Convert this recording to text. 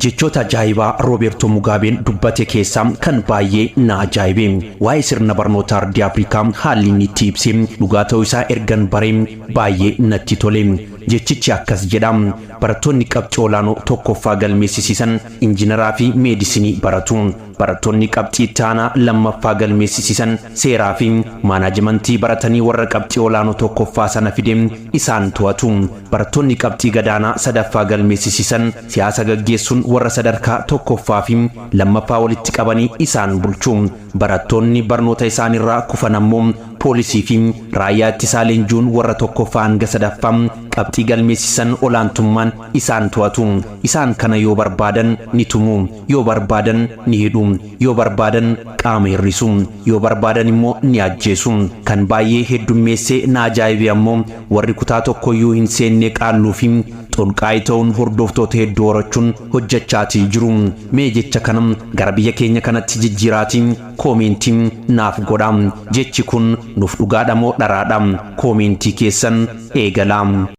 Jechoota ajaa'ibaa Rooberto Mugaabeen dubbate keessaa kan baay'ee na ajaa'ibe, waa'ee sirna barnoota ardii Afrikaa haalli inni itti ibse dhugaa ta'uu isaa ergan baree baay'ee natti tole. Jechichi akkas jedha: "Barattoonni qabxii olaanoo tokkoffaa galmeessisiisan injiinaraa fi meedisinii baratu. Barattoonni qabxii itti aanaa lammaffaa galmeessisiisan seeraa fi maanaajimentii baratanii warra qabxii olaanoo tokkoffaa sana fide isaan to'atu. Barattoonni qabxii gadaanaa sadaffaa galmeessisiisan siyaasa gaggeessuun warra sadarkaa tokkoffaa fi lammaffaa walitti qabanii isaan bulchu. Barattoonni barnoota isaanirraa kufan ammoo poolisii fi raayyaa ittisaa leenjuun warra tokkoffaa hanga sadaffaa qabxii galmeessisan olaantummaan isaan to'atu. Isaan kana yoo barbaadan ni tumu, yoo barbaadan ni hidhu, yoo barbaadan qaama hir'isu, yoo barbaadan immoo ni ajjeesu. Kan baay'ee heddummeessee na ajaa'ibe ammoo warri kutaa tokkoyyuu hin seenne qaalluu fi xonqaayii ta'uun hordoftoota hedduu horachuun hojjechaatii jiru. Mee jecha kana gara biyya keenya kanatti jijjiiraatiin koomentii naaf godha. Jechi kun nuuf dhugaadha moo dharaadha? Koomentii keessan eegalaa."